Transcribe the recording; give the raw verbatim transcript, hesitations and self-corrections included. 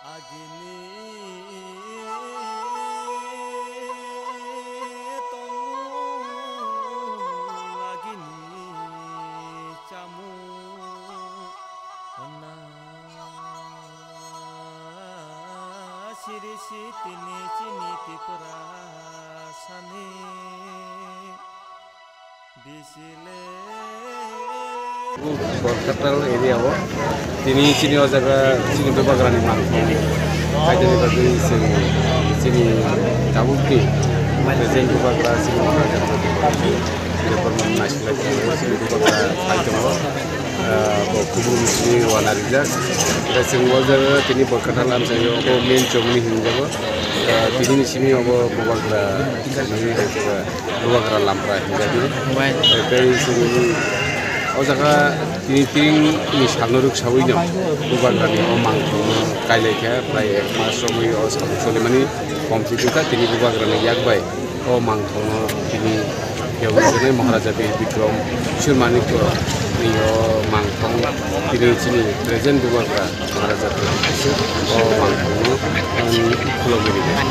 Agini tongmung, agini chamung, honna siri sitini chini Tripura sani. Borkatal area o tini chini o jaga chini Bubagrani mangthong kaitani bagwi chwng chini tabukni present Bubagra chini Bubagra chini Bubagra naisinglaijak chini Bubagra phai tongo. Ah, bo kubun simi wana rijak. Tei chwng o jaga tini Borkatal amchaio bo main chowk hinwi hinjago. Ah, tini simi obo Bubagra simi Bubagra lampra hinjaknai. Tei chwng o jaga tini tini ni salno rwksawino Bubagrani o mangthongno kailaikha, prai ek mas romwi o salno solimani complete wngkha tini Bubagrani yak bai o mangthongno tini yago wngnai Maharaja Bir Bikram Kishore Manikya ni o mangthong tini chini present Bubagra Maharaja Bir Bikram o mangthongno khulogwi rijak.